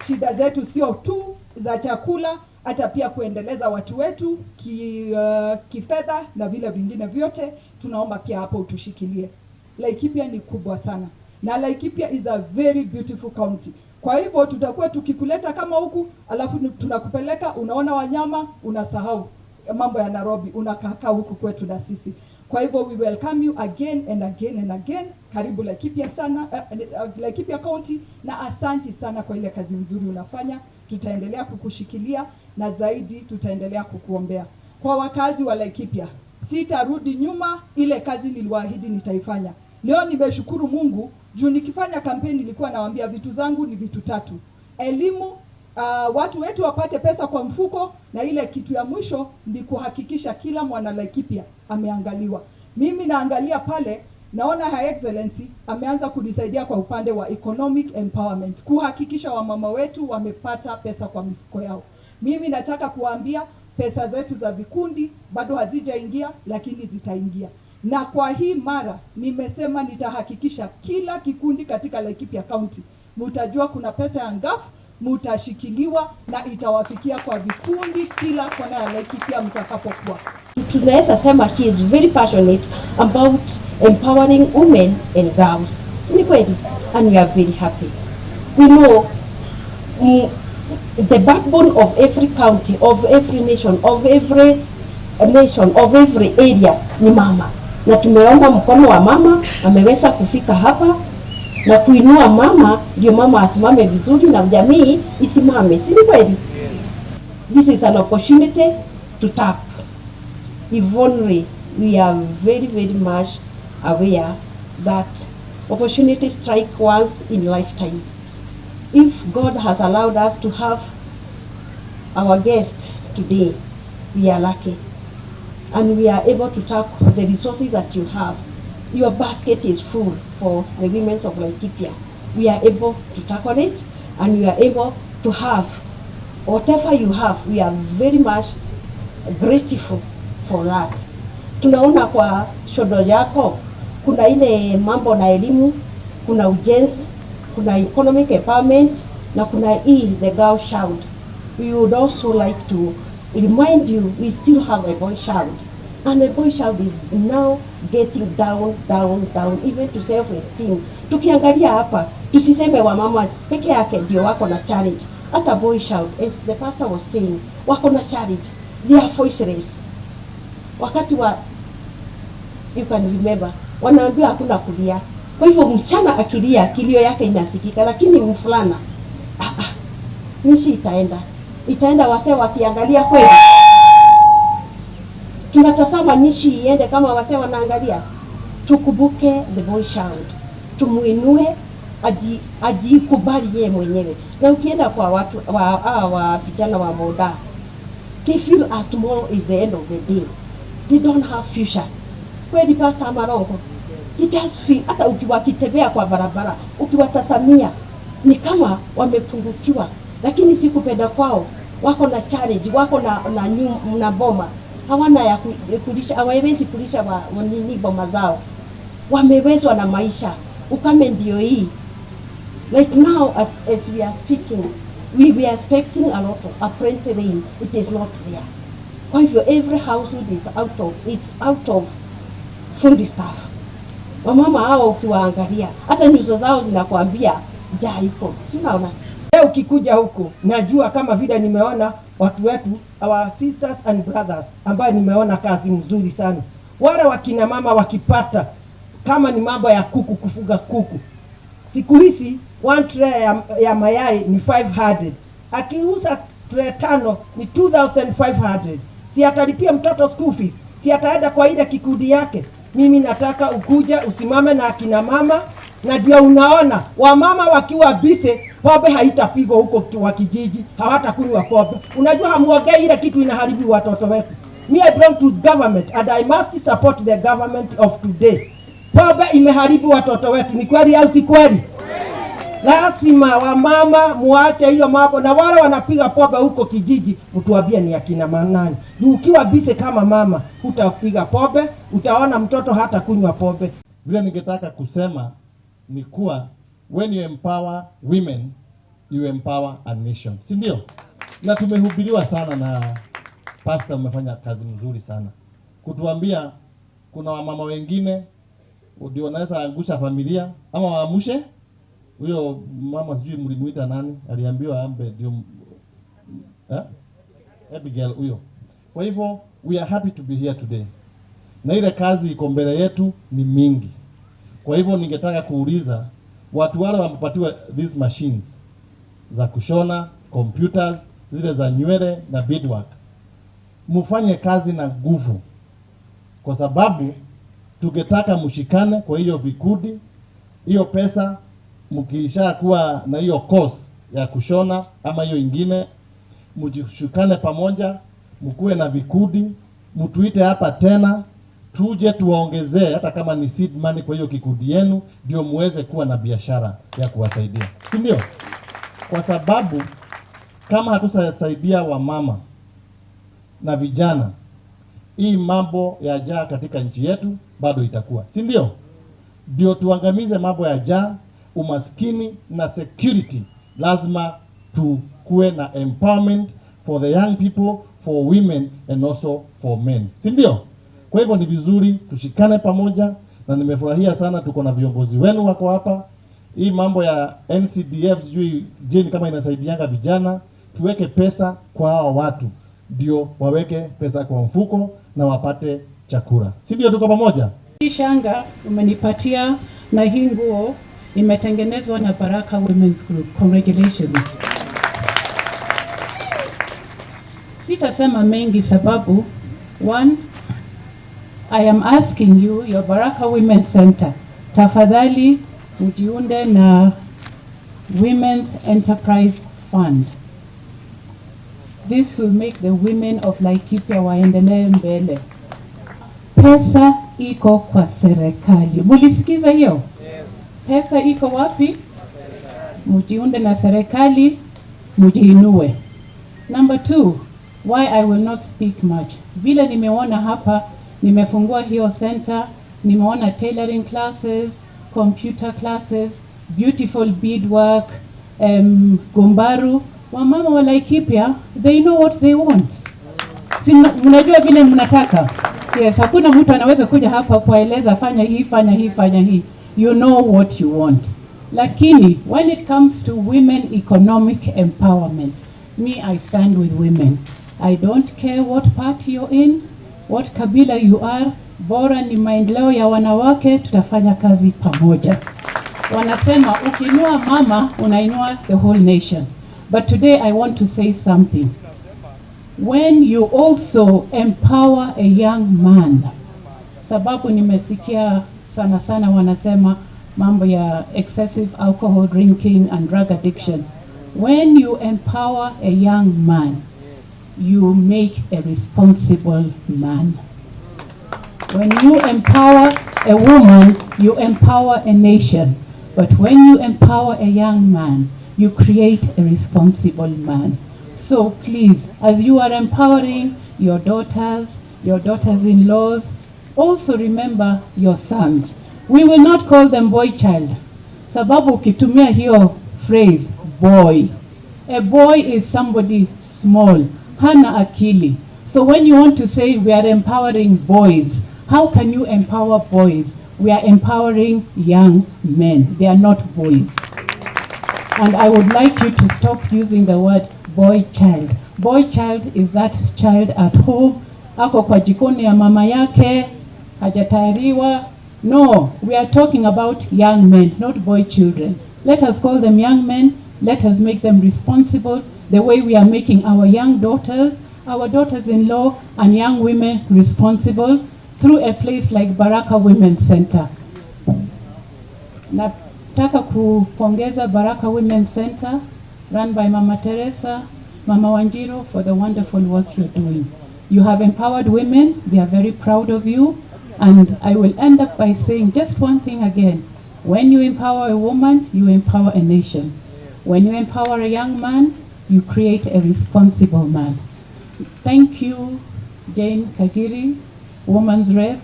Shida zetu sio tu za chakula, hata pia kuendeleza watu wetu kifedha na vile vingine vyote. Tunaomba pia hapo utushikilie. Laikipia ni kubwa sana na Laikipia is a very beautiful county. Kwa hivyo tutakuwa tukikuleta kama huku, alafu tunakupeleka unaona wanyama, unasahau mambo ya Nairobi, unakaa huku kwetu na sisi. Kwa hivyo we welcome you again and again and again. Karibu Laikipia sana, Laikipia County, na asanti sana kwa ile kazi nzuri unafanya. Tutaendelea kukushikilia na zaidi tutaendelea kukuombea. Kwa wakazi wa Laikipia, sitarudi nyuma, ile kazi niliwaahidi nitaifanya. Leo nimeshukuru Mungu juu nikifanya kampeni nilikuwa nawaambia vitu zangu ni vitu tatu: elimu, watu wetu wapate pesa kwa mfuko, na ile kitu ya mwisho ni kuhakikisha kila mwana Laikipia ameangaliwa. Mimi naangalia pale, naona Her Excellency ameanza kunisaidia kwa upande wa economic empowerment, kuhakikisha wamama wetu wamepata pesa kwa mifuko yao. Mimi nataka kuwaambia pesa zetu za vikundi bado hazijaingia, lakini zitaingia. Na kwa hii mara nimesema nitahakikisha kila kikundi katika Laikipia County mutajua kuna pesa ya NGAAF, mutashikiliwa na itawafikia kwa vikundi kila kona ya Laikipia mtakapokuwa. Tunaweza sema she is very passionate about empowering women and girls. Si ni kweli? And we are very happy. We know the backbone of every county, of every nation, of every nation, of every area ni mama, na tumeona mkono wa mama ameweza kufika hapa na kuinua mama, ndio mama asimame vizuri na jamii isimame, si ni kweli? This is an opportunity to tap. If only we are very, very much aware that opportunity strike once in lifetime. If God has allowed us to have our guest today, we are lucky. And we are able to tap the resources that you have. Your basket is full for the women of Laikipia. We are able to tackle it, and we are able to have whatever you have. We are very much grateful for that. Tunaona kwa shodo yako kuna ile mambo na elimu, kuna ujenzi, kuna economic empowerment na kuna hii the girl child. We would also like to remind you we still have a boy child, and the boy child is now getting down, down, down, even to self esteem. Tukiangalia hapa, tusiseme wamama peke yake ndio wako na challenge. Hata boy child, as the pastor was saying, wako na challenge. They are voiceless. Wakati wa, you can remember, wanaambiwa hakuna kulia. Kwa hivyo msichana akilia, kilio yake inasikika, lakini mvulana, ah, ah, nchi itaenda itaenda, wasee wakiangalia kweli. Tunatazama nchi iende kama wasee wanaangalia. Tukumbuke the boy child, tumuinue ajikubali yeye mwenyewe. Na ukienda kwa watu wa hawa wa vijana wa boda, they feel as tomorrow is the end of the day. They don't have future. Kweli, Pastor Marongo? They just feel, hata ukiwakitembea kwa barabara ukiwatazamia ni kama wamepungukiwa, lakini si kupenda kwao. Wako na challenge, wako na boma, hawana ya kulisha, hawawezi kulisha wa nini boma zao, wamewezwa na maisha. Ukame ndio hii. Like now as we are speaking, we are expecting a lot of a plenty rain. It is not there. Kwa hivyo every household is out of it's out of food stuff. Wamama hao ukiwaangalia, hata nyuso zao zinakwambia njaa iko. Si unaona? Leo ukikuja huku, najua kama vile nimeona watu wetu, our sisters and brothers, ambayo nimeona kazi mzuri sana. Wale wakina mama wakipata kama ni mambo ya kuku, kufuga kuku, siku hizi one tray ya mayai ni 500. Akiuza tray tano ni 2500. Si atalipia mtoto school fees? Si ataenda kwa ile kikundi yake? Mimi nataka ukuja usimame na akina mama, na ndio unaona wamama wakiwa busy, pombe haitapigwa huko wa kijiji, hawatakunywa pombe. Unajua hamuongei ile kitu inaharibu watoto wetu. Me, I belong to government and I must support the government of today. Pombe imeharibu watoto wetu, ni kweli au si kweli? Lazima wamama muache hiyo mambo, na wale wanapiga pombe huko kijiji mtuambie ni akina manani. Juu ukiwa busy kama mama, hutapiga pombe, utaona mtoto hata kunywa pombe. Vile ningetaka kusema ni kuwa when you empower women, you empower a nation, si ndio? Na tumehubiriwa sana na pastor, umefanya kazi mzuri sana kutuambia kuna wamama wengine ndio wanaweza angusha familia ama waamushe huyo mama, sijui mlimuita nani, aliambiwa ambe ndio, eh? Abigail huyo. Kwa hivyo we are happy to be here today, na ile kazi iko mbele yetu ni mingi. Kwa hivyo ningetaka kuuliza watu wale wamepatiwa these machines za kushona, computers, zile za nywele na beadwork, mfanye kazi na nguvu, kwa sababu tungetaka mshikane kwa hiyo vikundi. Hiyo pesa mkisha kuwa na hiyo course ya kushona ama hiyo ingine, mjishikane pamoja, mkuwe na vikundi, mtuite hapa tena tuje tuwaongezee hata kama ni seed money kwa hiyo kikundi yenu, ndio muweze kuwa na biashara ya kuwasaidia, si ndio? Kwa sababu kama hatutasaidia wamama na vijana, hii mambo ya njaa katika nchi yetu bado itakuwa, si ndio? Ndio tuangamize mambo ya njaa, umaskini na security, lazima tukuwe na empowerment for the young people, for women and also for men, si ndio? Kwa hivyo ni vizuri tushikane pamoja, na nimefurahia sana tuko na viongozi wenu wako hapa. Hii mambo ya NCDF sijui Jane kama inasaidianga vijana, tuweke pesa kwa hawa watu ndio waweke pesa kwa mfuko na wapate chakula, si ndio? Tuko pamoja. Hii shanga umenipatia na hii nguo imetengenezwa na Baraka Women's Group. Congratulations. Sitasema mengi sababu one, I am asking you, your Baraka Women's Center, tafadhali mjiunde na Women's Enterprise Fund. This will make the women of Laikipia waendelee mbele. Pesa iko kwa serikali. Mulisikiza hiyo? Yes. Pesa iko wapi? Mujiunde na serikali, mujiinue. Number two, why I will not speak much. Vile nimeona hapa, nimefungua hiyo center, nimeona tailoring classes, computer classes, beautiful beadwork, gumbaru. Wamama wa Laikipia, they know what they want. Si mnajua vile mnataka. Yes, hakuna mtu anaweza kuja hapa kuwaeleza fanya hii, fanya hii, fanya hii. You know what you want. Lakini when it comes to women economic empowerment, me, I stand with women. I don't care what party you're in, what kabila you are, bora ni maendeleo ya wanawake, tutafanya kazi pamoja. Wanasema ukiinua mama unainua the whole nation. But today I want to say something. When you also empower a young man, sababu nimesikia sana sana wanasema mambo ya excessive alcohol drinking and drug addiction. When you empower a young man, you make a responsible man. When you empower a woman, you empower a nation. But when you empower a young man, you create a responsible man. So please, as you are empowering your daughters, your daughters-in-laws, also remember your sons. We will not call them boy child. Sababu ukitumia hiyo phrase boy, a boy is somebody small, hana akili. So when you want to say we are empowering boys, how can you empower boys? We are empowering young men. They are not boys. And I would like you to stop using the word boy child. Boy child is that child at home, ako kwa jikoni ya mama yake, hajatayariwa. No, we are talking about young men, not boy children. Let us call them young men. Let us make them responsible the way we are making our young daughters, our daughters-in-law, and young women responsible through a place like Baraka Women's Center. Nataka kupongeza Baraka Women's Center run by Mama Teresa, Mama Wanjiru, for the wonderful work you're doing. You have empowered women. They are very proud of you. And I will end up by saying just one thing again. When you empower a woman, you empower a nation. When you empower a young man, you create a responsible man. Thank you, Jane Kagiri, Woman's Rep.